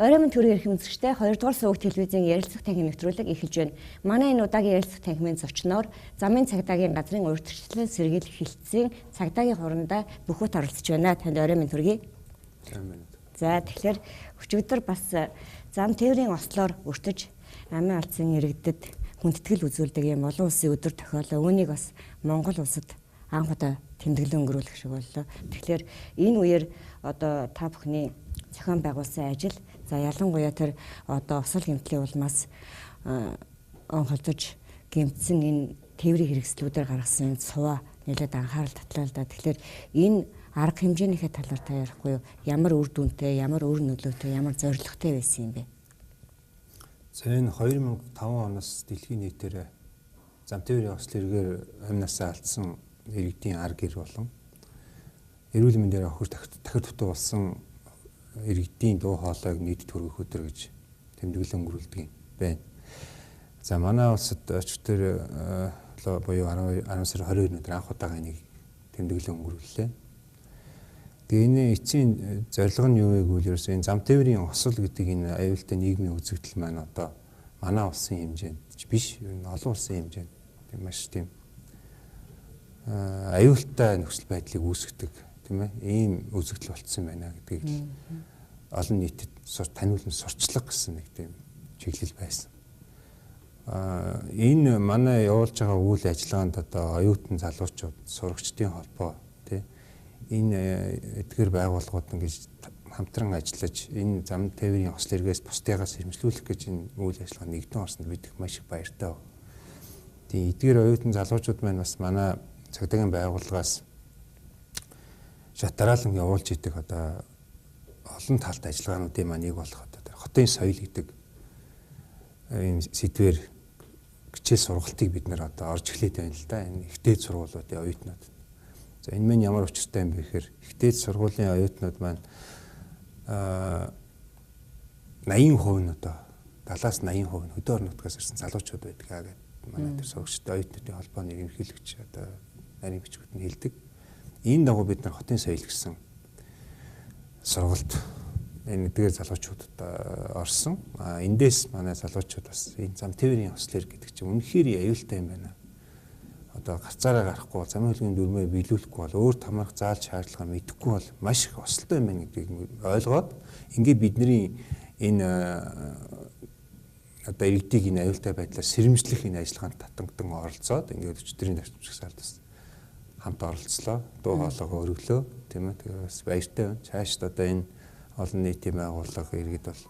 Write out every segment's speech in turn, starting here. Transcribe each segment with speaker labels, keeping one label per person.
Speaker 1: Оройн мэнд төрийн эрхэм үзэгчдээ 2 дугаар суваг телевизийн ярилцах танхим нэвтрүүлэг эхэлж байна. Манай энэ удаагийн ярилцах танхимын зочноор замын цагдаагийн газрын урьдчилан сэргийлэх хэлтсийн цагдаагийн хурандаа Бөхөт оролцож байна. Танд оройн мэнд төргий. За, тэгэхээр өчигдөр бас зам тээврийн ослоор өртөж амиа алдсан иргэдэд хүндэтгэл үзүүлдэг юм олон улсын өдөр тохиолоо. Үүнийг бас Монгол улсад анх удаа тэмдэглэн өнгөрүүлэх шиг боллоо. Тэгэхээр энэ үеэр одоо та бүхний зохион байгуулсан ажил, за, ялангуяа тэр одоо осол гэмтлийн улмаас онхолдож гэмтсэн энэ тээврийн хэрэгслүүдээр гаргасан энэ суваа нэлээд анхаарал татлаа л да. Тэгэхээр энэ арга хэмжээнийхээ талаар та ярихгүй юу? Ямар үр дүнтэй, ямар үр нөлөөтэй, ямар зорилготой байсан юм бэ?
Speaker 2: За, энэ 2005 оноос дэлхийн нийтээр зам тээврийн осол эргээр амь насаа алдсан иргэдийн ар гэр болон эрүүл мэндээр охир тахир дутуу болсон иргэдийн дуу хоолойг нийтэд хүргэх өдөр гэж тэмдэглэн өнгөрүүлдэг юм байна. За, манай улсад өчигдөр буюу 10 сарын 22 өдөр анх удаага энийг тэмдэглэн өнгөрүүллээ. Тэгээ энэ эцсийн зорилго нь юу вэ гэвэл ерөөсөө энэ зам тээврийн осол гэдэг энэ аюултай нийгмийн үзэгдэл маань одоо манай улсын хэмжээнд биш, ер нь олон улсын хэмжээнд тийм маш тийм аюултай нөхцөл байдлыг үүсгэдэг, тийм ээ, ийм үзэгдэл болцсон байна гэдгийг олон нийтэд таниулан сурчлага гэсэн нэг тийм чиглэл байсан. Энэ манай явуулж байгаа үйл ажиллагаанд одоо оюутан залуучууд, сурагчдын холбоо, тий, энэ эдгээр байгууллагууд ингэж хамтран ажиллаж энэ зам тээврийн осол эргээс бусдыгаас сэрэмжлүүлэх гэж энэ үйл ажиллагаа нэгдэн орсонд бид их маш их баяртай байна. Тийм, эдгээр оюутан залуучууд маань бас манай цагдаагийн байгууллагаас шатараалан явуулж идэг одоо олон талт ажиллагаануудын маань нэг болох одоо тэр хотын соёл гэдэг ийм сэдвээр хичээл сургалтыг бид нар одоо орж эхлэх байна л да. Энэ их дээд сургуулиудын оюутнууд. За, энэ мань ямар учиртай юм бэ гэхээр их дээд сургуулийн оюутнууд маань 80% нь одоо 70-аас 80% нь хөдөө орон нутгаас ирсэн залуучууд байдаг гэдэг манай тэр сурагчдын оюутнуудын холбооны ерөнхийлөгч одоо нарийн бичгүүд нь хэлдэг. Энэ дагуу бид нар хотын соёл гэсэн сургалт энэ эдгээр залуучуудад орсон. А эндээс манай залуучууд бас энэ зам тээврийн ослоор гэдэг чинь үнэхээр аюултай юм байна. Одоо гарцаараа гарахгүй, замын хөдөлгөөний дүрмээ биелүүлэхгүй бол, өөр тамарх заалж шаардлага мэдэхгүй бол маш их осолтой юм байна гэдгийг ойлгоод ингээд бидний энэ одоо иргэдийг энэ аюултай байдлаар сэрэмжлэх энэ ажиллагаанд татангдан оролцоод ингээд өчигдрийн давтамжих бас хамт оролцлоо. Дуу хоолойгоо өргөлөө, тийм ээ. Тэгээ бас баяртай байна. Цаашд одоо энэ олон нийтийн байгууллага иргэд бол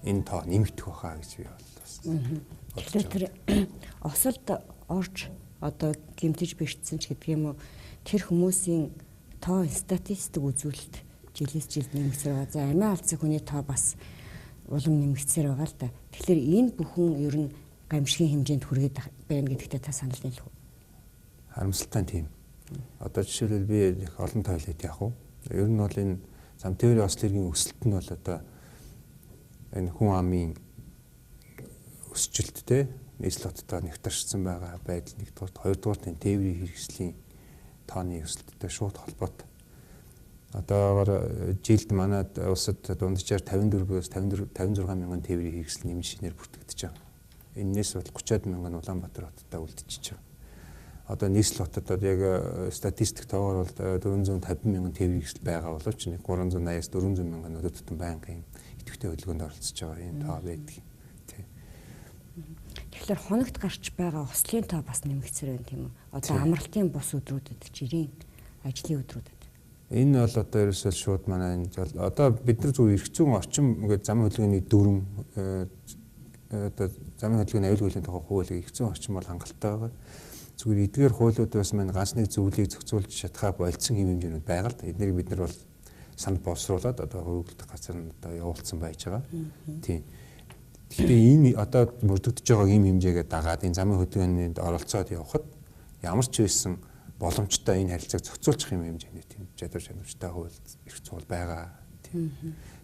Speaker 2: энэ тоо нэмэгдэх байхаа гэж би бол бас.
Speaker 1: Тэгэхээр тэр осолд орж одоо гэмтэж бэртсэн ч гэдэг юм уу, тэр хүмүүсийн тоо статистик үзүүлэлт жилээс жилд нэмэгдсээр байгаа. За, амиа алдсан хүний тоо бас улам нэмэгдсээр байгаа л да. Тэгэхээр энэ бүхэн ер нь гамшигын хэмжээнд хүргээд байна гэдэгтээ та санал нийлэх үү?
Speaker 2: Харамсалтай нь тийм. Одоо жишээлбэл би их олон тойлоод явах уу? Ер нь бол энэ зам тээврийн осол эргийн өсөлт нь бол одоо энэ хүн амын өсөлттэй те нийслэл хоттой нэгтарчсан байгаа байдал нэгдүгээр, хоёрдугаар энэ тээврийн хэрэгслийн тооны өсөлттэй шууд холбоотой. Одоогоор жилд манай улсад дунджаар 54-өөс 54 56 мянган тээврийн хэрэгсэл нэмж шинээр бүртгэгдэж байгаа. Энээс бол 30-аад мянган Улаанбаатар хотод үлдчихэж байгаа. Одоо нийслэл хотод яг статистик тоогоор бол 450 мянган тээврийн хэрэгсэл байгаа боловч нэг 380-аас 400 мянган өдөр тутам байнгын идэвхтэй хөдөлгөөнд оролцож байгаа юм тоо байдаг.
Speaker 1: Тэгэхээр хоногт гарч байгаа ослын тоо бас нэмэгдсээр байна, тийм үү? Одоо амралтын бус өдрүүдэд, жирийн ажлын өдрүүдэд.
Speaker 2: Энэ бол одоо ерөөсөө шууд манай энэ одоо бид нар зүгээр эрх зүйн орчин ингээд замын хөдөлгөөний дүрм, одоо замын хөдөлгөөний аюулгүй байдлын тухай хуулийг эрх зүйн орчин бол хангалттай байгаа. Зүгээр эдгээр хуулиудаас маань ганц нэг зөвлөлийг зохицуулж чадхаа болцсон хэм хэмжээнүүд байгаа л да. Эднийг бид нар бол санд боловсруулад одоо хөрвүүлдэх газар нь одоо явуулсан байж байгаа. Тийм. Гэхдээ энэ одоо мөрдөгдөж байгаа ийм хэмжээгээ дагаад энэ замын хөдөлгөөнд оролцоод явхад ямар ч байсан боломжтой энэ харилцааг зохицуулчих юм хэмжээний тийм чадвар чанамжтай хууль эрх зүй байгаа. Тийм.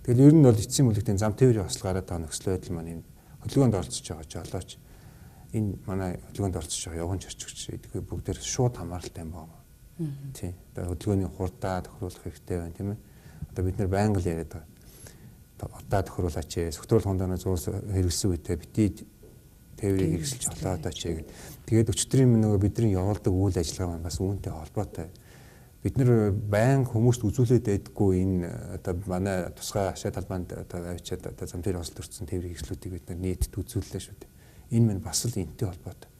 Speaker 2: Тэгэл ер нь бол эцсийн бүлэгтийн зам тээврийн осол гараад байгаа нөхцөл байдал маань энэ хөдөлгөөнд оролцож байгаа жолооч, энэ манай хөдөлгөөнд оролцож байгаа явган чарчигч эдгээр бүгдээр шууд хамааралтай юм байна. Тийм. Одоо хөдөлгөөний хурдаа тохируулах хэрэгтэй байна, тийм ээ. Одоо бид нар байнга л яриад байгаа. удаа тохируулаач, согтруулах хундааны зуус хэрэглэсэн үедээ бити тээврийг хэрэгсэлж жолоодооч гэд. Тэгээд өчтөрийн нөгөө бидний явуулдаг үйл ажиллагаа маань бас үүнтэй холбоотой. Бид нэр байнга хүмүүст үзүүлээд байдаггүй энэ одоо манай тусгай хашаа талбанд одоо авчиад одоо зам дээр осол төрсэн тээврийн хэрэгслүүдийг бид нар нийтэд үзүүллээ шүү дээ. Энэ маань бас л энэтэй холбоотой.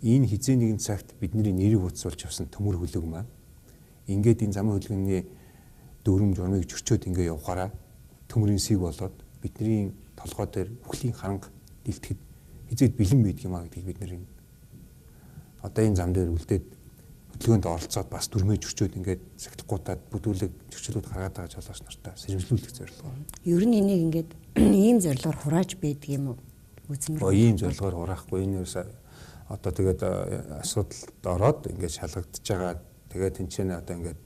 Speaker 2: Энэ хизээ нэгэн цагт бидний нэрийг утсуулж явсан төмөр хөлөг маань ингээд энэ замын хөдөлгөөний дүрм журмыг зөрчөөд ингээ явахаараа төмөрийн сиг болоод бидний толгой дээр үхлийн харанга дэлтэхэд хизээд бэлэн байдаг юм а гэдгийг бид нэр энэ одоо энэ зам дээр үлдээд хөдөлгөөнд оролцоод бас дүрмээ зөрчөөд ингээд сахилгуудад бүдүүлэг зөрчлүүд гаргаад байгаа жолооч нартай сэрэмжлүүлэх зорилгоор.
Speaker 1: Ер нь энийг ингээд ийм зорилгоор хурааж байдаг юм уу? Үзмэр.
Speaker 2: Ийм зорилгоор хураахгүй. Энэ ерөөсөө одоо тэгээд асуудалд ороод ингээд шалгагдж байгаа. Тэгээд тэнцэнэ одоо ингээд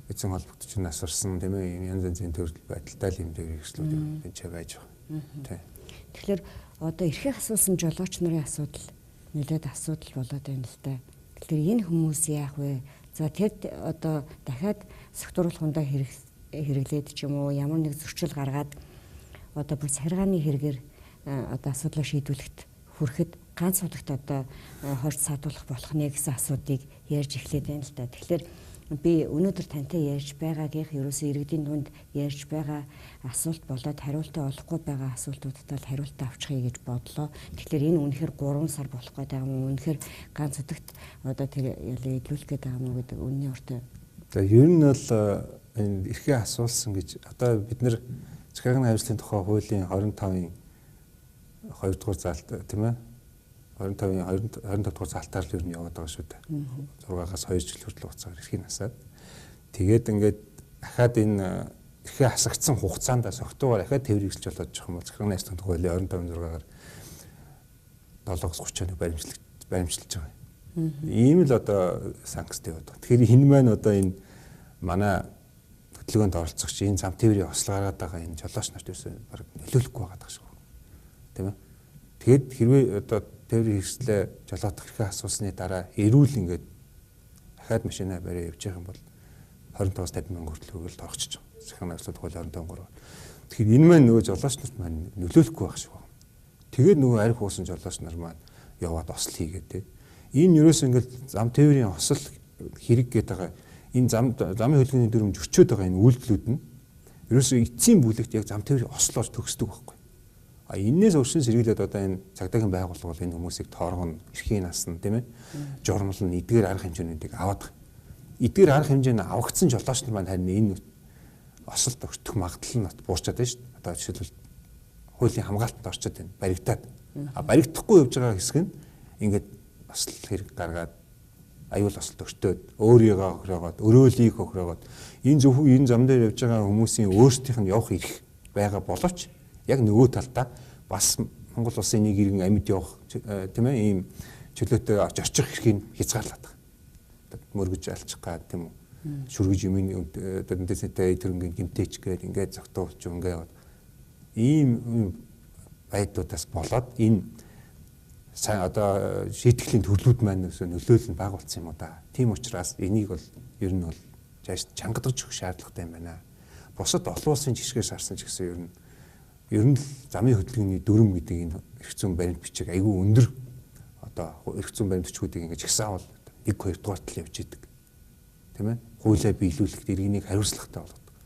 Speaker 2: эзэн холбогдож насарсан тийм ээ янз янзын төрөл байдалтай л юм дээр хэрэгслүүд тэнцээ байж байгаа. Тийм.
Speaker 1: Тэгэхээр одоо эрхээ асуусан жолооч нарын асуудал нэлээд асуудал болоод байна л да. Тэгэхээр энэ хүмүүс яах вэ? За тэд одоо дахиад согтууруулах хундаа хэрэглээд ч юм уу ямар нэг зөрчил гаргаад одоо бүр саргааны хэрэгээр одоо асуудлаа шийдвүлэхэд хүрэхэд ганц удагт одоо хорч саадуулах болох нэ гэсэн асуудыг ярьж эхлээд байна л да. Тэгэхээр би өнөөдөр тантай ярьж байгаагийнх ерөөсөө иргэдийн дунд ярьж байгаа асуулт болоод хариултаа олохгүй байгаа асуултуудад л хариултаа авчихъя гэж бодлоо. Тэгэхээр энэ үнэхээр 3 сар болох гэдэг юм уу? Үнэхээр ганц удагт одоо тэр ялаа идлүүлэх гэдэг юм уу гэдэг үнний ортой.
Speaker 2: За ер нь бол энэ эрхээ асуулсан гэж одоо бид нэр захиргааны ажлын тухай хуулийн 25-ын 2 дугаар заалт тийм ээ 25-ын 25 дугаар залтаар л ер нь яваад байгаа шүү дээ. 6-аас 2 жил хүртэл хугацаагаар эрхийг асаад. Тэгээд ингээд дахиад энэ эрхээ асагцсан хугацаанд согтуугаар дахиад тээврийг хэрэгсэлж болоод явах юм бол захиргааны ажлын тухай хуулийн 25-6-аар 7-31 баримтчилж байгаа юм. Ийм л одоо санкцтэй яваад байгаа. Тэгэхээр энэ маань одоо энэ манай хөдөлгөөнд оролцогч энэ зам тээврийн осол гаргаад байгаа энэ жолооч нарт ерөөсөө баг нөлөөлөхгүй байгаа даа шүү. Тийм ээ. Тэгээд хэрвээ одоо тээврийн хэрэгслээ жолоодох эрхээ асуусны дараа эрүүл ингээд дахиад машинаа бариа явж явах юм бол 25-аас 50 мянга хүртэл хөргөлд орчихож байгаа. Захиргааны ажлын тухай 25-3. Тэгэхээр энэ маань нөгөө жолооч нарт маань нөлөөлөхгүй байх шиг байна. Тэгээд нөгөө арх уусан жолооч нар маань яваад осол хийгээд те. Энэ ерөөс ингээд зам тээврийн осол хэрэг гэдэг байгаа энэ замын хөдөлгөөний дүрм зөрчөөд байгаа энэ үйлдэлүүд нь ерөөсөө эцсийн бүлэгт яг зам тээврийн ослоор төгсдөг байхгүй. А энээс өршин сэргийлээд одоо энэ цагдаагийн байгууллага бол энэ хүмүүсийг тооргоно, эрхийн насна тийм ээ. Журмал нь эдгээр арга хэмжээнүүдийг аваад. Эдгээр арга хэмжээнд авагдсан жолооч нар маань харин энэ осолд өртөх магадлал нь буурчаад байна шүү дээ. Одоо жишээлбэл хуулийн хамгаалтанд орчод байна. Баригдаад. А баригдахгүй явж байгаа хэсэг нь ингээд осол хэрэг гаргаад аюул осолд өртөөд өөрийгөө хохироогоод, өрөөлийг хохироогоод энэ зөвхөн энэ зам дээр явж байгаа хүмүүсийн өөрсдийнх нь явах эрх байгаа боловч яг нөгөө талдаа бас Монгол улсын нэг иргэн амьд явах тийм ээ ийм чөлөөтэй очих эрхийг хязгаарлаад байгаа. Мөргөж алчих гад тийм үү. Шүргэж юм дэндээсээ төрөнгийн гимтээч гээд ингээд зогтуулж ингээ яваад ийм байдлуудаас болоод энэ сайн одоо шийтгэлийн төрлүүд маань нөлөөлөл нь бага болсон юм уу да. Тийм учраас энийг бол ер нь бол чангадаж өгөх шаардлагатай юм байна. Бусад олон улсын жишгээс харсан ч гэсэн ер нь л замын хөдөлгөөний дүрм гэдэг энэ эрх зүйн баримт бичиг айгүй өндөр одоо эрх зүйн баримт бичгүүдийг ингэж жагсаавал 1 2 дугаар тал явж идэг. Тийм ээ? Хуулиа биелүүлэхэд иргэнийг хариуцлагатай болгодог.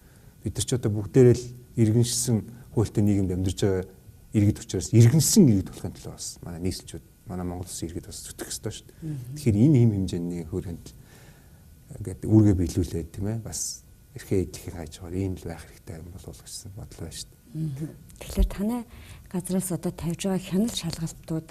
Speaker 2: Бид нар ч одоо бүгдээрээ л иргэншсэн хуультай нийгэмд амьдарч байгаа иргэд учраас иргэншсэн иргэд болохын төлөө бас манай нийслэлчүүд, манай Монгол улсын иргэд бас зүтгэх ёстой шүү дээ. Тэгэхээр энэ хэм хэмжээний хөр хяналт ингээд үүргээ биелүүлээд тийм ээ бас эрхээ эдлэхийг хайж байгаа ийм л байх хэрэгтэй юм болов уу гэсэн бодол байна шүү дээ.
Speaker 1: Тэгэхээр танай газраас одоо тавьж байгаа хяналт шалгалтууд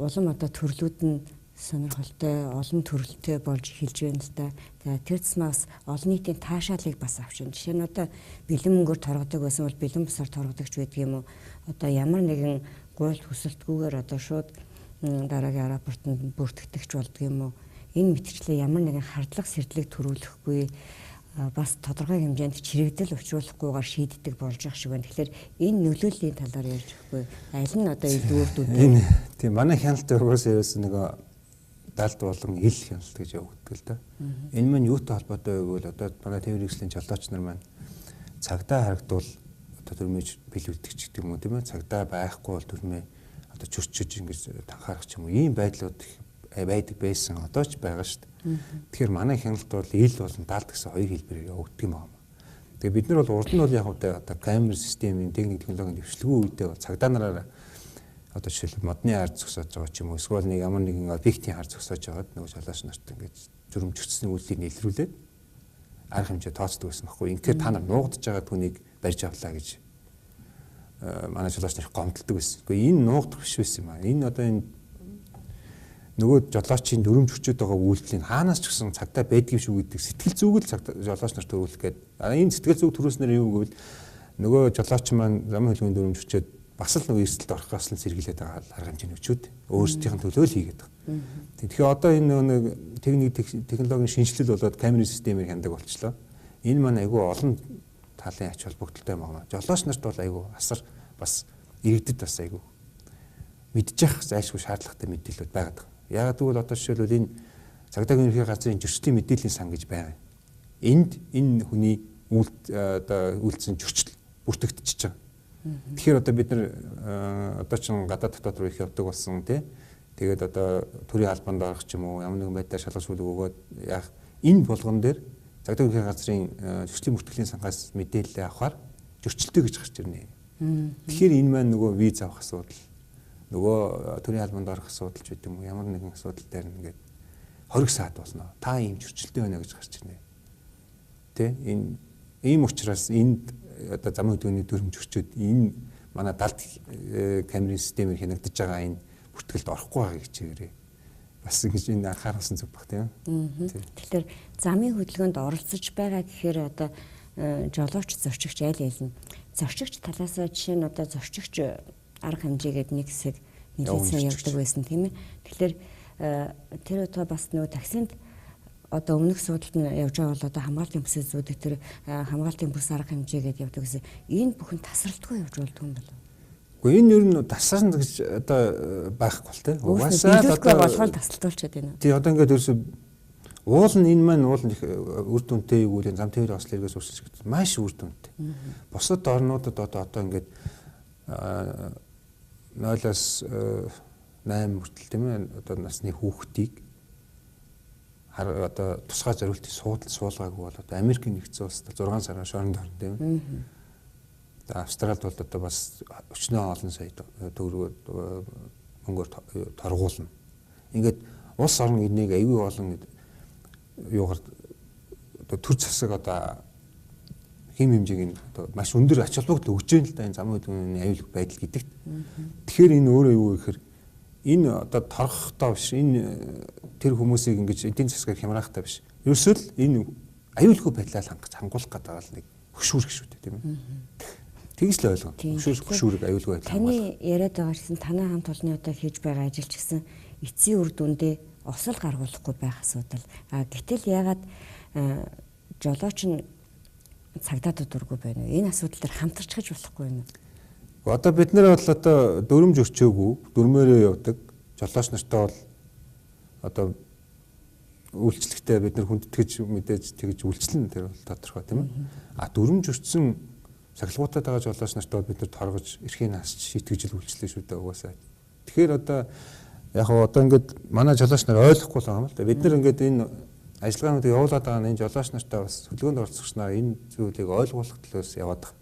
Speaker 1: улам одоо төрлүүд нь сонирхолтой, олон төрөлтэй болж эхэлж байна л да. За тэр тусмаа бас олон нийтийн таашаалыг бас авч байна. Жишээ нь одоо бэлэн мөнгөөр торгодог байсан бол бэлэн бусаар торгодогч байдаг юм уу? Одоо ямар нэгэн гуйлт хүсэлтгүйгээр одоо шууд дараагийн аэропортод бүртгэгдэж болдго юм уу? Энэ мэтчлээ ямар нэгэн хардлага сэрдлэг төрүүлэхгүй бас тодорхой хэмжээнд чирэгдэл учруулахгүйгээр шийддэг болж байгаа шиг байна. Тэгэхээр энэ нөлөөллийн талаар ярьж өгөхгүй. Аль нь одоо илүү үр дүнтэй?
Speaker 2: Энэ тийм манай хяналт угаасаа ерөөс нөгөө далд болон ил хяналт гэж явагддаг л да. Энэ маань юутай холбоотой вэ гэвэл одоо манай тээврийн хэрэгслийн жолооч нар маань цагдаа харагдвал одоо дүрмэж биелүүлдэг ч гэдэг юм уу тийм ээ. Цагдаа байхгүй бол дүрмээ одоо чөрчөж ингэж танхаарах ч юм уу ийм байдлууд байдаг байсан, одоо ч байгаа шүү дээ. Тэгэхээр манай хяналт бол ил болон далд гэсэн хоёр хэлбэрээр явагддаг юм байна. Тэгээ бид нар бол урд нь бол яг одоо камер системийн техник технологийн дэвшлгүй үедээ бол цагдаа нараараа одоо жишээлбэл модны хар зогсоож байгаа ч юм уу эсвэл нэг ямар нэгэн объектын хар зогсоож байгаад нөгөө жолооч нарт ингэж зүрмжигдсэн үйлдэлийг нийлрүүлээд арга хэмжээ тооцдог байсан байхгүй. Ингээд та нар нуугдж байгаа түүнийг барьж авлаа гэж манай жолооч нар гомдолдог байсан. Гэхдээ энэ нуугдах биш байсан юм аа. Энэ одоо энэ нөгөө жолоочийн дүрмж өчөөд байгаа үйлдэлийг хаанаас ч гэсэн цагдаа байдгийг шүү гэдэг сэтгэл зүг л цагдаа жолооч нар төрүүлэх гээд. Энэ сэтгэл зүг төрүүлснээр юу гэвэл нөгөө жолооч маань замын хөдөлгөөний дүрмж өчөөд бас л нөгөө эрсдэлд орохоос л сэргийлээд байгаа арга хэмжээний өчөөд өөрсдийнх нь төлөө л хийгээд байгаа. Тэгэхээр одоо энэ нэг техник технологийн шинэчлэл болоод камерын системээр хяндаг болчлоо. Энэ маань айгүй олон талын ач холбогдолтой юм байна. Жолооч нарт бол айгүй асар бас иргэдэд бас айгүй мэдчих зайлшгүй шаардлагатай мэдээлэлүүд байгаад байгаа. Яагаад гэвэл одоо жишээлбэл энэ цагдаагийн ерөнхий газрын зөрчлийн мэдээллийн сан гэж байгаа. Энд энэ хүний одоо үйлдсэн зөрчил бүртгэгдчихэж байгаа. Тэгэхээр одоо бид нар одоо ч гадаад дотоод руу их явдаг болсон тий. Тэгээд одоо төрийн албанд орох ч юм уу ямар нэгэн байдлаар шалгаж шүлэг өгөөд яах энэ болгон дээр цагдаагийн ерөнхий газрын зөрчлийн бүртгэлийн сангаас мэдээлэл авахар зөрчилтэй гэж гарч ирнэ. Тэгэхээр энэ маань нөгөө виз авах асуудал, нөгөө төрийн албанд орох асуудал ч гэдэг юм уу ямар нэгэн асуудал дээр ингээд хориг саад болно. Та ийм зөрчилтэй байна гэж гарч ирнэ. Тэ энэ ийм учраас энд одоо замын хөдөлгөөний дүрмж өрчөөд энэ манай далд камерын системээр хянагдаж байгаа энэ бүртгэлд орохгүй байгаа хичээгээрэй. Бас ингэж энэ анхааруулсан зүг баг тийм.
Speaker 1: Тэгэхээр замын хөдөлгөөнд оролцож байгаа гэхээр одоо жолооч зорчигч аль аль нь зорчигч талаасаа жишээ нь одоо зорчигч арга хэмжээгээд нэг хэсэг нэлээд сайн явдаг байсан тийм ээ. Тэгэхээр тэр одоо бас нөгөө таксинд одоо өмнөх суудалд нь явж байгаа бол одоо хамгаалтын бүсээ зүүдэг тэр хамгаалтын бүс арга хэмжээгээд явдаг гэсэн. Энэ бүхэн тасралтгүй явж болдго юм болов.
Speaker 2: Гэхдээ энэ ер нь тасарна гэж одоо байхгүй л тийм.
Speaker 1: Угаасаа л одоо болохоор тасалтуулчихад байна.
Speaker 2: Тий одоо ингээд ерөөсө уул нь энэ маань уул нь их үр дүнтэй юу гэдэг зам тээврийн ослын эргээс үрсэж гэдэг маш үр дүнтэй. Бусад орнуудад одоо ингээд 0-аас 8 хүртэл тийм ээ одоо насны хүүхдийг одоо тусгай зориултын суудал суулгаагүй бол одоо Америкийн нэгдсэн улсад 6 сарын шоронд орно тийм ээ. Одоо Австралид бол одоо бас өчнөө олон сая төгрөгөөр мөнгөөр торгуулна. Ингээд улс орн энийг аюул олон юугаар одоо төр засаг одоо хэм хэмжээг нь одоо маш өндөр ач холбогдол өгч юм л да энэ замын хөдөлгөөний аюулгүй байдал гэдэгт. Тэгэхээр энэ өөрөө юу гэхээр энэ одоо торгохтой биш, энэ тэр хүмүүсийг ингэж эдийн засгаар хямраахтай биш. Ерөөсөө л энэ аюулгүй байдлаа хангуулах гэдэг л нэг хөшүүрэг шүү дээ тийм ээ. Тэгж л ойлгоно. Хөшүүрэг аюулгүй байдал.
Speaker 1: Таны яриад байгаа чинь танай хамт олонны одоо хийж байгаа ажил ч гэсэн эцсийн үр дүндээ осол гаргуулахгүй байх асуудал. А гэтэл яагаад жолооч нь цагдаад дургүй байна вэ? Энэ асуудал дээр хамтарч болохгүй юм уу?
Speaker 2: Одоо бид нар бол одоо дүрмж өрчөөгүй, дүрмээрээ явдаг. Жолооч нартай бол одоо үйлчлэхдээ бид нар хүндэтгэж мэдээж тэгж үйлчлэн тэр бол тодорхой тийм ээ. А дүрмж өрчсөн сахилгуудад байгаа жолооч нартай бол бид нар торгож эрхийн насч шийтгэж л үйлчлээ шүү дээ угаасаа. Тэгэхээр одоо яг гоо одоо ингээд манай жолооч нар ойлгохгүй л байгаа юм л да. Бид нар ингээд энэ ажиллагаануудыг явуулаад байгаа нь энэ жолооч нартай бас хөдөлгөөнд оролцогч нар энэ зүйлийг ойлгуулах төлөөс яваад байгаа.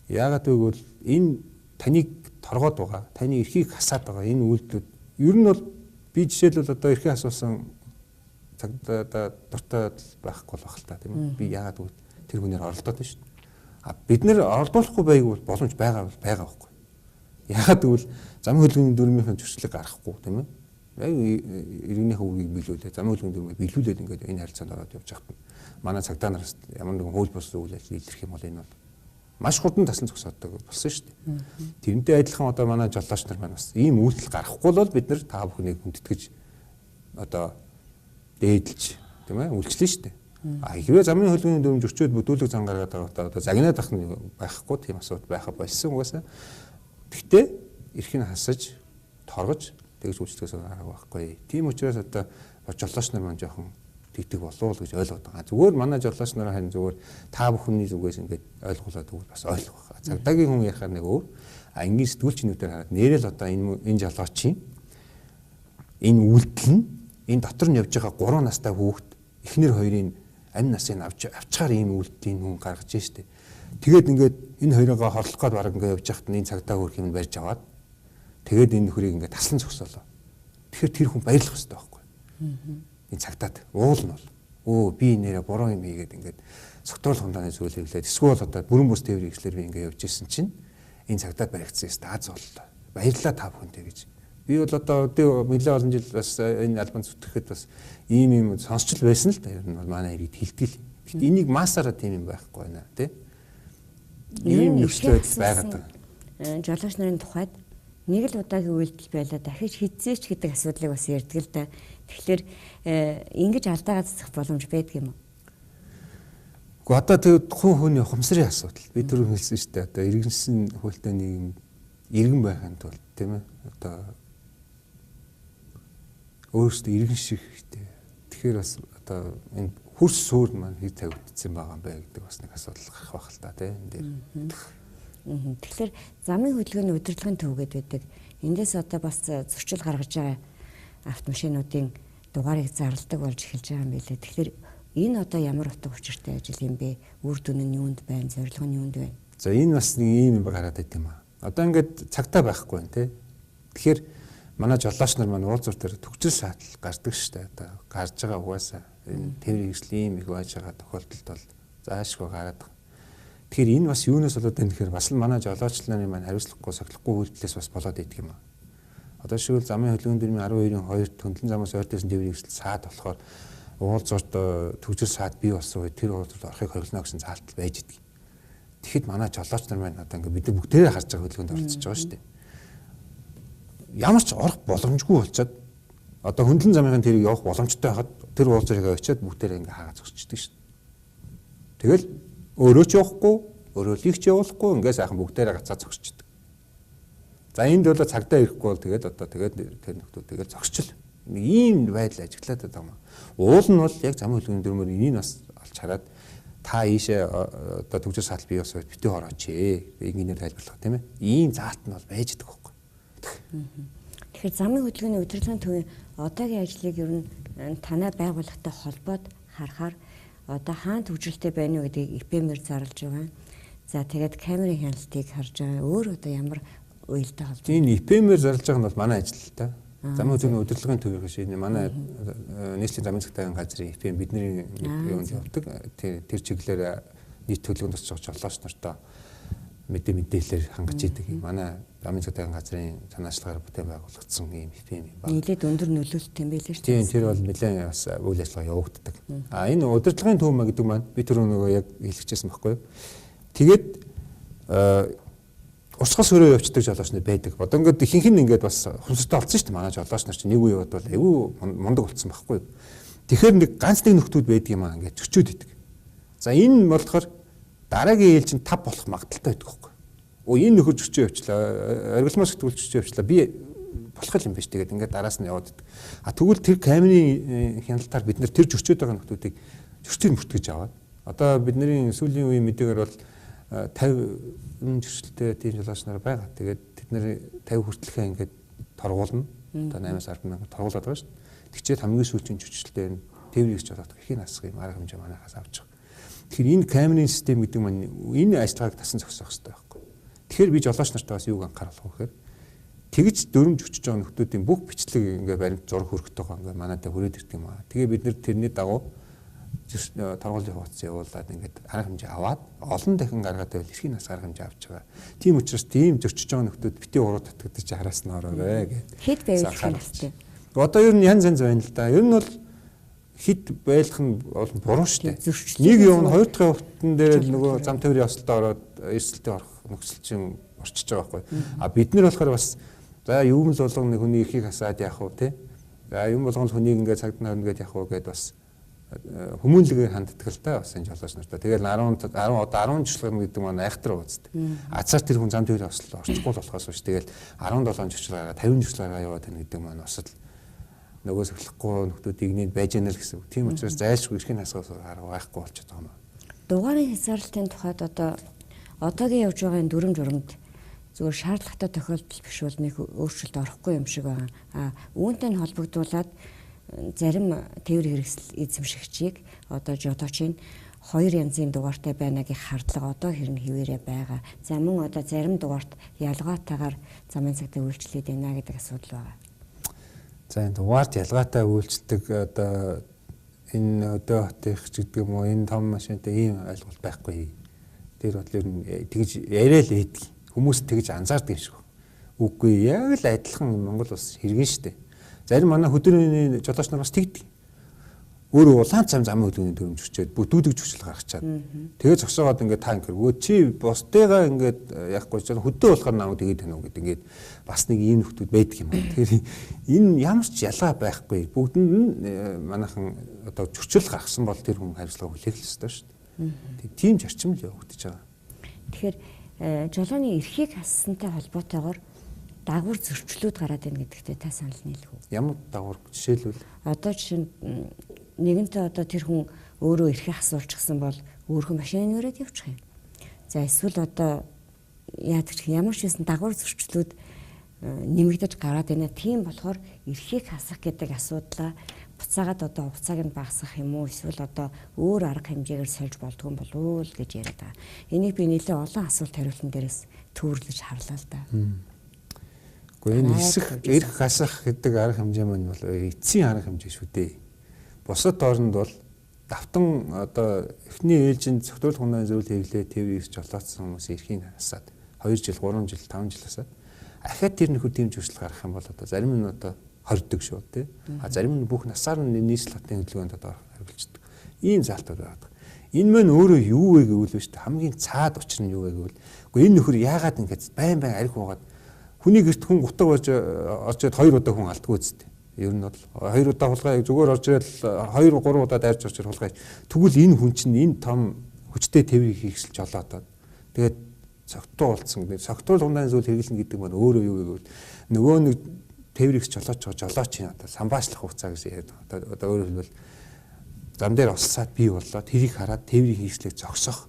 Speaker 2: Яагаад гэвэл энэ таныг торгоод байгаа, таны эрхийг хасаад байгаа энэ үйлдэлүүд ер нь бол би жишээлбэл одоо эрхээ асуусан цагдаа дуртай байхгүй л байх л та тийм ээ. Би яагаад гэвэл тэр хүнээр оролдоод байна шүү дээ. А бид нэр оролдуулахгүй байг бол боломж байгаа бол байгаа байхгүй. Яагаад гэвэл замын хөдөлгөөний дүрмийн зөрчлийг гаргахгүй тийм ээ. Яг иргэнийхээ үүргийг биелүүлээ, замын хөдөлгөөний дүрмийг биелүүлээд ингээд энэ харилцаанд ороод явж байхад манай цагдаа нараас ямар нэгэн хууль бус үйл ажиллагаа илэрх юм бол энэ бол маш хурдан тасан зогсоодог болсон шүү дээ. Тэрнтэй адилхан одоо манай жолооч нар маань бас ийм үйлдэл гаргахгүй бол бид нар та бүхнийг хүндэтгэж одоо дээдэлж тийм ээ үйлчлэн шүү дээ. А хэрвээ замын хөдөлгөөний дүрмж өрчөөд бүдүүлэг зан гаргаад байгаа одоо загнаад ах нь байхгүй тийм асуудал байха болсон угаасаа. Гэхдээ эрхийг хасаж торгож тэгж үйлчлэхээс арга байхгүй. Тийм учраас одоо жолооч нар маань жоохон Тэгдэг болов уу гэж ойлгоод байгаа. Зүгээр манай жолооч нараа харин зүгээр та бүхний зүгээс ингээд ойлгуулад өгвөл бас ойлгох байх. Цагдаагийн хүн ярихаар нэг өөр. А энгийн сэтгүүлчнүүдээр хараад нэрэл одоо энэ жолоочийн энэ үйлдэл нь энэ дотор нь явж байгаа 3 настай хүүхэд эхнэр хоёрын амь насыг авчгаар ийм үйлдлийн хүн гаргаж штэ. Тэгээд ингээд энэ хоёроо хорлох гээд бараг ингээд явж байхад энэ цагдаа хөрх юм барьж аваад тэгээд энэ нөхрийг ингээд таслан зогсоолоо. Тэгэхээр тэр хүн баярлах хэрэгтэй байхгүй. Энэ цагдаад уул нь бол өө би нэрэ буруу юм хийгээд ингээд согтуурл хундааны зүйл хэвлээд эсвэл одоо бүрэн бүс тээврийн хэрэгслэр би ингээд явж исэн чинь энэ цагдаад баригдсан юм аз боллоо. Баярлалаа та бүхэндээ гэж. Би бол одоо нэлээд олон жил бас энэ албан зүтгэхэд бас ийм юм сонсч л байсан л да. Ер нь бол манай иргэд хэлдэг л. Гэхдээ энийг массаараа тийм юм байхгүй байна тий. Ийм нөхцөл байдал байгаад
Speaker 1: байгаа. Жолооч нарын тухайд нэг л удаагийн үйлдэл байлаа дахиж хизээч гэдэг асуудлыг бас ярьдаг л да. Тэгэхээр ингэж алдаагаа цэцэх боломж байдаг юм уу?
Speaker 2: Гэхдээ одоо тэр хүн хүний ухамсарын асуудал. Би түрүү хэлсэн шүү дээ. Одоо иргэншсэн хуультай нийгэм иргэн байхын тулд тийм ээ. Одоо өөрөөсөө иргэн шиг хэрэгтэй. Тэгэхээр бас одоо энэ хөрс суур маань хий тавигдсан байгаа юм бэ гэдэг бас нэг асуудал гарах байх л та тийм энэ дээр.
Speaker 1: Тэгэхээр замын хөдөлгөөний удирдлагын төв гэдэг байдаг. Эндээс одоо бас зөрчил гаргаж байгаа автомашинуудын дугаарыг зарладаг болж эхэлж байгаа юм билээ. Тэгэхээр энэ одоо ямар утга учиртай ажил юм бэ? Үр дүн нь юунд байна? Зорилго нь юунд байна?
Speaker 2: За энэ бас нэг ийм юм гараад байт юм аа. Одоо ингээд цагтаа байхгүй байна те. Тэгэхээр манай жолооч нар маань уулзуур дээр төгжил саатал гардаг штэ. Одоо гарч байгаа угаасаа энэ тээврийн хэрэгслийн ийм их байж байгаа тохиолдолд бол заашгүй гараад байгаа. Тэгэхээр энэ бас юунаас болоод байна гэхээр бас л манай жолооч нарын маань хариуцлагагүй сахилахгүй үйлдэлээс бас болоод идэх юм аа. Одоо шивэл замын хөдөлгөөн дүрмийн 12-ын 2 хөндлөн замаас ойртсон тээврийн хэрэгсэл саад болохоор уулзуурт төгжил саад бий болсон үед тэр уулзуурт орохыг хориглоно гэсэн заалтал байж идэг. Тэгэхэд манай жолооч нар маань одоо ингээд бид бүгдээрээ харж байгаа хөдөлгөөнд оролцож байгаа шүү дээ. Ямар ч орох боломжгүй болчиход одоо хөндлөн замын тэрийг явах боломжтой байхад тэр уулзуурыг очиад бүгдээрээ ингээд хаагаа зогсчихдээ шүү дээ. Тэгэл өөрөө ч явахгүй, өөрөө лигч явуулахгүй ингээд сайхан бүгдээрээ гацаа зогсчихдээ. За энд бол цагдаа ирэхгүй бол тэгээд одоо тэгээд тэр нөхдүүд тэгэл зогсчил. Нэг ийм байдал ажиглаад байгаа юм. Уул нь бол яг замын хөдөлгөөний дүрмээр энийг бас олж хараад та ийшээ одоо төгжил саатал бий болсон үед битгий орооч ээ. Энгийнээр тайлбарлах тийм ээ. Ийм заалт нь бол байж идэх байхгүй.
Speaker 1: Тэгэхээр замын хөдөлгөөний удирдлагын төвийн одоогийн ажлыг ер нь танай байгууллагатай холбоод харахаар одоо хаан төвжрэлтэй байна уу гэдгийг ИПМ-ээр зарлж байгаа. За тэгээд камерын хяналтыг харж байгаа. Өөр одоо ямар уялдаа холбоо?
Speaker 2: Энэ ИПМ-ээр зарлж байгаа нь бол манай ажил л та. Замын хөдөлгөөний удирдлагын төвийн биш энэ манай нийслэлийн замын цагтаагийн газрын ИПМ бидний юунд явдаг. Тэр чиглэлээр нийт төлөвлөгөөнд тусч байгаа жолооч нартай мэдээлэлээр хангаж идэг. Манай замын цагтаагийн газрын санаачлагаар бүтээн байгуулагдсан ийм ИПМ юм
Speaker 1: байна. Нийлээд өндөр нөлөөлөлт юм байлээ шүү
Speaker 2: дээ. Тийм, тэр бол нэлээд бас үйл ажиллагаа явагддаг. А энэ удирдлагын төв гэдэг маань би түрүү нөгөө яг хэлчихсэн байхгүй юу. Тэгээд урсгал сөрөө явцдаг жолооч нар байдаг. Одоо ингээд ихэнх нь ингээд бас хумсартай болсон шүү дээ. Манай жолооч нар чинь нэг үе яваад бол айгүй мундаг болсон байхгүй юу. Тэгэхээр нэг ганц нэг нөхдүүд байдаг юм аа ингээд зөрчөөд идэг. За энэ болохоор дараагийн ээлжинд 5 болох магадaltaй байдаг байхгүй юу. Энэ нөхөр зөрчөө явчлаа. Оргилмоос сэтгүүл зөрчөө явчлаа. Би болох юм биш тэгээд ингээд дараас нь яваад идэг. А тэгвэл тэр камерын хяналтаар бид нэр тэр зөрчөөд байгаа нөхдүүдийг зөрчөөд бүртгэж аваад одоо бидний сүүлийн үеийн мэдээгээр бол 50 зөрчилтэй тийм жолооч нар байгаа. Тэгээд тэд нэр 50 хүртэлхээ ингээд торгуулна. Одоо 8-аас 10 мянга торгуулад байгаа шүү дээ. Тэгчээд хамгийн сүүлийн зөрчилтэй энэ тээврийн хэрэгч болоод эрхийн насах юм арга хэмжээ манайхаас авч байгаа. Тэгэхээр энэ камерын систем гэдэг маань энэ ажиллагааг тасан зогсоох хэрэгтэй байхгүй. Тэгэхээр би жолооч нартай бас юуг анхааруулах вэ гэхээр тэгж дөрөм зөрчиж байгаа нөхдүүдийн бүх бичлэг ингээ баримт зураг хөрөхтэй байгаа ингээ манайдаа хүрээд ирдэг юм аа. Тэгээ бид нэр тэрний дагуу торгуулийн хуудас явуулаад ингээд арга хэмжээ аваад олон дахин гаргаад байвал эрхийн нас арга хэмжээ авч байгаа. Тийм учраас тийм зөрчиж байгаа нөхдүүд битгий уруу татагдаж хараас нь ороорой гэд.
Speaker 1: Хэд байвал хэрэгтэй.
Speaker 2: Одоо ер нь янз янз байна л да. Ер нь бол хэд байлах нь бол буруу шүү дээ. Нэг юм хоёр дахь явтан дээр л нөгөө зам тээврийн ёслолд ороод эрсдэлтэй орох нөхцөл чинь орчиж байгаа байхгүй. А бид нар болохоор бас за юм л болгоно нэг хүний эрхийг хасаад яах вэ те. За юм болгоно хүнийг ингээд цагт нь хөрнө гээд яах вэ гэд бас хүмүүнлэгээр ханддаг л та бас энэ жолооч нартай. Тэгэл 10 10 одоо 10 жичлэг гэдэг маань айхтар ууцдаг. Азар тэр хүн зам тээврийн ёслол орчихгүй болохоос биш. Тэгэл 17 жичлэг гараа 50 жичлэг гараа яваад байна гэдэг маань бас л Нөгөө сахилахгүй нөхдүүдийг нэг байж гэнэ л гэсэн үг. Тийм учраас зайлшгүй эрхийн хасгаас арга байхгүй болчиход байгаа юм.
Speaker 1: Дугаарын хязгаарлалтын тухайд одоо одоогийн явж байгаа энэ дүрм журамд зүгээр шаардлагатай тохиолдол биш бол нэг өөрчлөлт орохгүй юм шиг байгаа. А үүнтэй нь холбогдуулаад зарим тээврийн хэрэгсэл эзэмшигчийг одоо жолоочийн хоёр янзын дугаартай байна гэх хардлага одоо хэрнэ хэвээрээ байгаа. За мөн одоо зарим дугаарт ялгаатайгаар замын цагтаа үйлчлээд байна гэдэг асуудал байгаа.
Speaker 2: За энэ дугаарт ялгаатай үйлчлдэг одоо энэ өдөө хотынх ч гэдэг юм уу энэ том машинтай ийм ойлголт байхгүй. Тэр бодлоор ер нь тэгж яриа л ийдэг. Хүмүүс тэгж анзаардаг юм шиг. Үгүй яг л адилхан Монгол улс хэргэн штэ. Зарим манай хөдөөний жолооч нар бас тэгдэг. Өөрөө улаан цам замын хөдөлгөөний төрөмж өчөөд бүтүүдэг зөрчил гаргачаад. Тэгээ зогсоогоод ингээд та ингээд өө чи бусдыгаа ингээд яахгүй ч хөдөө болохоор намайг тэгээд байна уу гэдэг ингээд бас нэг ийм нөхдүүд байдаг юм байна. Тэгэхээр энэ ямар ч ялгаа байхгүй. Бүгдэнд нь манайхан одоо зөрчил гаргасан бол тэр хүн хариуцлага хүлээх л ёстой шүү дээ. Тийм зарчим л явагдаж байгаа.
Speaker 1: Тэгэхээр жолооны эрхийг хассантай холбоотойгоор дагвар зөрчлүүд гараад байна гэдэгтээ та санал нийлэх үү?
Speaker 2: Ямар дагвар жишээлбэл
Speaker 1: одоо жишээ нь нэгэнтээ одоо тэр хүн өөрөө эрхээ асуулчихсан бол өөрхөн машиныг өрөөд явчих юм. За эсвэл одоо яадаг ч ямар ч байсан дагвар зөрчлүүд нэмэгдэж гараад байна. Тийм болохоор эрхийг хасах гэдэг асуудлаа буцаагаад одоо хугацааг нь багасгах юм уу эсвэл одоо өөр арга хэмжээгээр сольж болдгоо болов уу л гэж яриад байгаа. Энийг би нэлээд олон асуулт хариултан дээрээс төвөрлөж харлаа л да.
Speaker 2: Гэхдээ энэ хэсэг эрх хасах гэдэг арга хэмжээ маань бол эцсийн арга хэмжээ шүү дээ. Бусад оронд бол давтан одоо эхний ээлжинд зохицуулах хүнээ зүйл хэвлээ тээврийн эрх жолоодсон хүмүүс эрхийг хасаад 2 жил, 3 жил, 5 жил хасаад ахаад тэр нөхөр тийм зөрчил гарах юм бол одоо зарим нь одоо хордог шүү тий. А зарим нь бүх насаар нь нийслэл хотын хөдөлгөөнд одоо харгалждаг. Ийм заалтууд байдаг. Энэ мань өөрөө юу вэ гэвэл шүү дээ. Хамгийн цаад учир нь юу вэ гэвэл үгүй энэ нөхөр яагаад ингэж байн байн арх уугаад хүний гэрт хүн гутаг болж орж ирээд хоёр удаа хүн алдгүй үсттэй. Ер нь бол хоёр удаа хулгай зүгээр орж ирэл 2 3 удаа дайрч орж ирэл хулгай. Тэгвэл энэ хүн чинь энэ том хүчтэй тээврийг хийхсэл жолоодоод тэгээд согтуу болцсон гэдэг. Согтуул хунааны зүйл хэрэглэнэ гэдэг маань өөрөө юу вэ гэвэл нөгөө нэг тээврийг жолооч жолооч юм одоо самбаачлах хугацаа гэж яриад байгаа. Одоо өөрөөр хэлбэл зам дээр олсаад бий боллоо. Тэрийг хараад тээврийн хийслийг зогсоох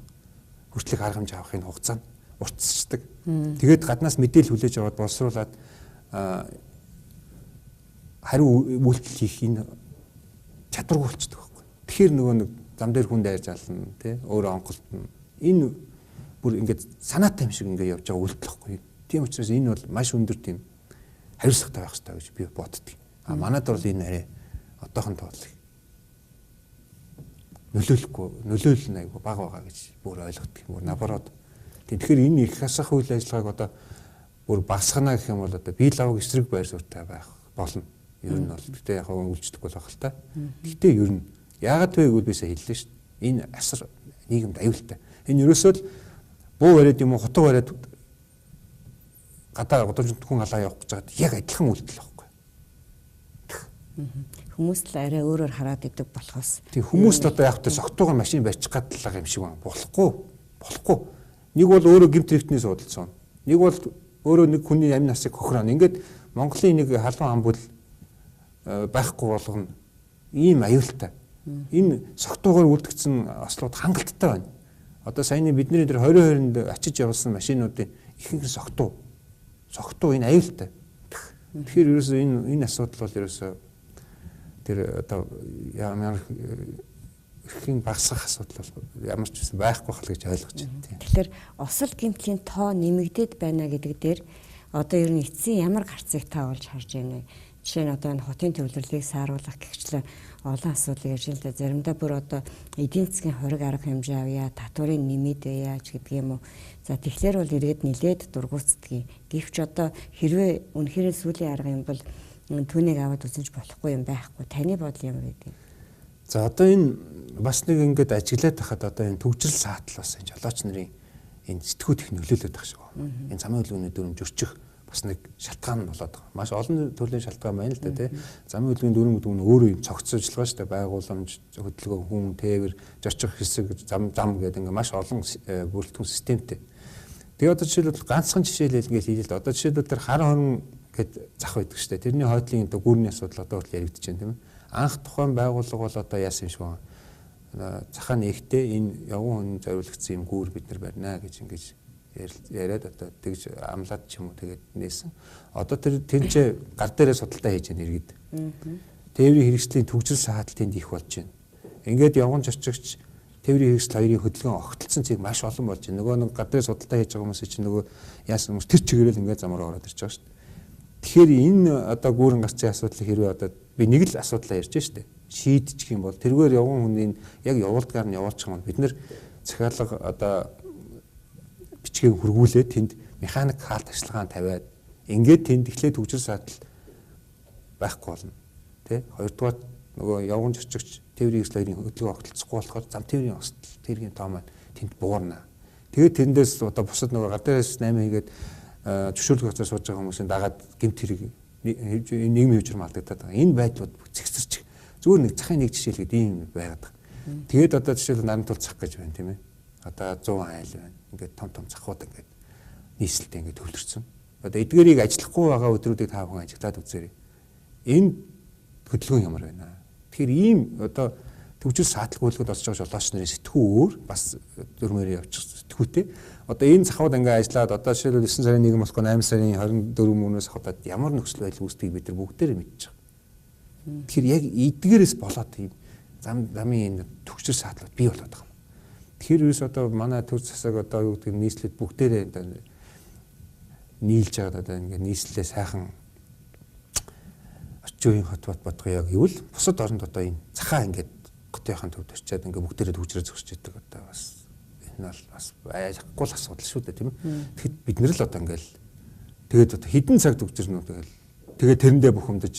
Speaker 2: хүртлэх арга хэмжээ авахын хугацаа нь уртсчдаг. Тэгээд гаднаас мэдээлэл хүлээж аваад боловсруулад хариу үйлдэл хийх энэ чадваргүй болчихдог байхгүй. Тэгэхээр нөгөө нэг зам дээр хүн дайрж ална тий өөрөө онголтно. Энэ бүр ингээд санаатай юм шиг ингээд явж байгаа үйлдэл байхгүй. Тийм учраас энэ бол маш өндөр тийм хариуцлагатай байх хэрэгтэй гэж би боддог. А манад бол энэ арай одоохондоо бол нөлөөлөхгүй нөлөөлөл нь айгүй бага байгаа гэж бүр ойлгодог юм. Наоборот. Тэгэхээр энэ их хасах үйл ажиллагааг одоо бүр багасгана гэх юм бол одоо бие лавг эсрэг байр суурьтай байх болно. Ер нь бол гэтээ яг үйлчлэхгүй л байх л та. Гэтээ ер нь яагаад вэ гэвэл би сая хэллээ шүү дээ. Энэ асар нийгэмд аюултай. Энэ ерөөсөө л буу бариад юм уу хутга бариад гадаа гудамжинд хүн халаа явах гэж байгаад яг адилхан үйлдэл байхгүй.
Speaker 1: Хүмүүс л арай өөрөөр хараад идэг болохоос.
Speaker 2: Тийм хүмүүс л одоо яг тэ согтуугаар машин барьчих гад л юм шиг байна. Болохгүй. Болохгүй. Нэг бол өөрөө гэмт хэрэгтний суудалцсан. Нэг бол өөрөө нэг хүний амь насыг хохироо. Ингээд Монголын нэг халуун ам бүл байхгүй болгоно. Ийм аюултай. Энэ согтуугаар үлдгэсэн ослууд хангалттай байна. Одоо саяны бидний тэр 2020-нд ачиж явуулсан машинуудын ихэнх нь согтуу. Согтуу энэ аюултай. Тэгэхээр ерөөсөө энэ асуудал бол ерөөсөө тэр одоо ямар эрхийн багасгах асуудал бол ямар ч байсан байхгүй хал гэж ойлгож байна.
Speaker 1: Тэгэхээр осол гэмтлийн тоо нэмэгдээд байна гэдэг дээр одоо ер нь эцсийн ямар гарцыг та олж харж байна вэ? Жишээ нь одоо энэ хотын төвлөрлийг сааруулах гэгчлэн олон асуудлыг ярьж л да. Заримдаа бүр одоо эдийн засгийн хориг арга хэмжээ авъя, татварын нэмээд байя ч гэдэг юм уу. За тэгэхээр бол иргэд нилээд дургуутдгийг. Гэвч одоо хэрвээ үнэхээр сүүлийн арга юм бол түүнийг аваад үзэж болохгүй юм байхгүй. Таны бодол ямар гэдэг юм?
Speaker 2: За одоо энэ бас нэг ингээд ажиглаад байхад одоо энэ төгжрөл саатал бас энэ жолооч нарын энэ сэтгүүт их нөлөөлөд байх шиг байна. Энэ замын хөдөлгөөний дүрм зөрчих бас нэг шалтгаан нь болоод байгаа. Маш олон төрлийн шалтгаан байна л да тий. Замын хөдөлгөөний дүрм гэдэг нь өөрөө юм цогц ажиллагаа шүү дээ. Байгууламж, хөдөлгөөн, хүн, тээвэр, зорчих хэсэг, зам гэдэг ингээд маш олон бүрэлдэхүүн системтэй. Тэгээ одоо жишээлбэл ганцхан жишээлэл ингээд хэлээ л да. Одоо жишээлбэл тэр хар хорон гэд зах байдаг шүү дээ. Тэрний хойдлын одоо гүрний асуудал одоо хүртэл яригдж байна, тийм ээ. Анх тухайн байгууллага бол одоо яасан юм шиг байна. Захаа нээхдээ энэ явган хүн зориулагдсан юм гүүр бид нар барина гэж ингэж яриад одоо тэгж амлаад ч юм уу тэгээд нээсэн. Одоо тэр тэнцээ гар дээрээ судалдаа хийж байна иргэд. Тээврийн хэрэгслийн түгжрэл саатал тэнд их болж байна. Ингээд явган зорчигч тээврийн хэрэгсэл хоёрын хөдөлгөөн огтлцсон цэг маш олон болж байна. Нөгөө нэг гар дээрээ судалдаа хийж байгаа хүмүүс чинь нөгөө яасан хүмүүс тэр чигээрэл ингээд замаар ороод ирж байгаа шүү дээ. Тэгэхээр энэ одоо гүүрэн гарцын асуудлыг хэрвээ одоо би нэг л асуудлаа ярьж штэ. Шийдчих юм бол тэргээр явган хүний яг явуулдгаар нь явуулчих юм бол бид нэр захиалга одоо бичгийг хөргүүлээд тэнд механик хаалт ажиллагаан тавиад ингээд тэнд эхлээд түгжрэл саатал байхгүй болно. Тэ? Хоёрдугаар нөгөө явган зорчигч тээврийн хэрэгсэл хоёрын хөдөлгөөн огтлцохгүй болохоор зам тээврийн осдол тэргийн тоо маань тэнд буурна. Тэгээд тэндээс одоо бусад нөгөө гар дээрээс 8 хийгээд зөвшөөрлөх газар сууж байгаа хүмүүсийн дагаад гэмт хэрэг нийгмийн хөгжим алдагдаад байгаа. Энэ байдлууд зэгцэрч зүгээр нэг захын нэг жишээлгээд ийм байгаад байгаа. Тэгээд одоо жишээлбэл наран тул зах гэж байна, тийм ээ. Одоо 100 айл байна. Ингээд том том захууд ингээд нийслэлтэй ингээд төвлөрсөн. Одоо эдгээрийг ажиллахгүй байгаа өдрүүдийг та бүхэн ажиглаад үзээрэй. Энэ хөдөлгөөн ямар байна? Тэгэхээр ийм одоо төвчл сааталгуулгад орж байгаа жолооч нарын сэтгүү өөр бас дөрмөөр явчих сэтгүүтэй. Одоо энэ захууд ингээ ажиллаад одоо жишээлбэл 9 сарын 1 болохгүй 8 сарын 24 мөнөөс хавтаад ямар нөхцөл байдал үүсдгийг бид нар бүгдээрээ мэдж байгаа. Тэгэхээр яг эдгээрээс болоод ийм замын энэ төгсөл саатлууд бий болоод байгаа юм. Тэгэхээр ерөөс одоо манай төр засаг одоо юу гэдэг нийслэлд бүгдээрээ нийлж байгаа одоо ингээ нийслэлээ сайхан орчин үеийн хот бот бодгоё гэвэл бусад оронд одоо энэ захаа ингээд готынхын төвд очиад ингээ бүгдээрээ төгжрөө зогсож идэг одоо бас энэ бол бас аяхгүй л асуудал шүү дээ, тийм ээ. Тэгэхэд бид нар л одоо ингээл тэгээд одоо хэдэн цаг төгжрнө тэгэл тэгээд тэрэндээ бухимдаж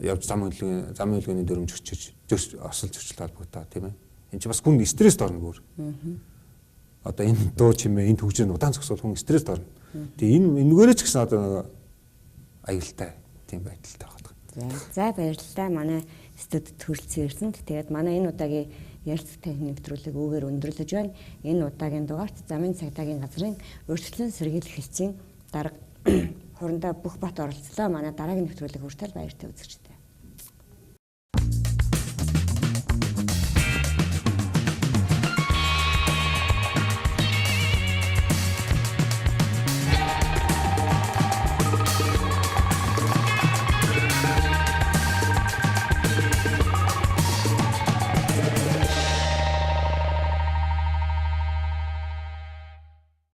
Speaker 2: явж замын хөдөлгөөний дүрмж өчөж осол зөрчил холбогдоо, тийм ээ. Энд чи бас хүн стресст орно бүр. Одоо энэ дуу чимээ энэ төгжрөө удаан зогсвол хүн стресст орно. Тэгээ энэ энэгээрээ ч гэсэн одоо нөгөө аюултай тийм байдалтай байгаа.
Speaker 1: За баярлалаа. Манай студид хүрэлцэн ирсэнд. Тэгээд манай энэ удаагийн ярилцах танхимын нэвтрүүлэг үүгээр өндөрлөж байна. Энэ удаагийн дугаарт замын цагдаагийн газрын урьдчилан сэргийлэх хэлтсийн дарга Хурандаа Бүхбат оролцлоо. Манай дараагийн нэвтрүүлэг хүртэл баяртай үзэгчдээ.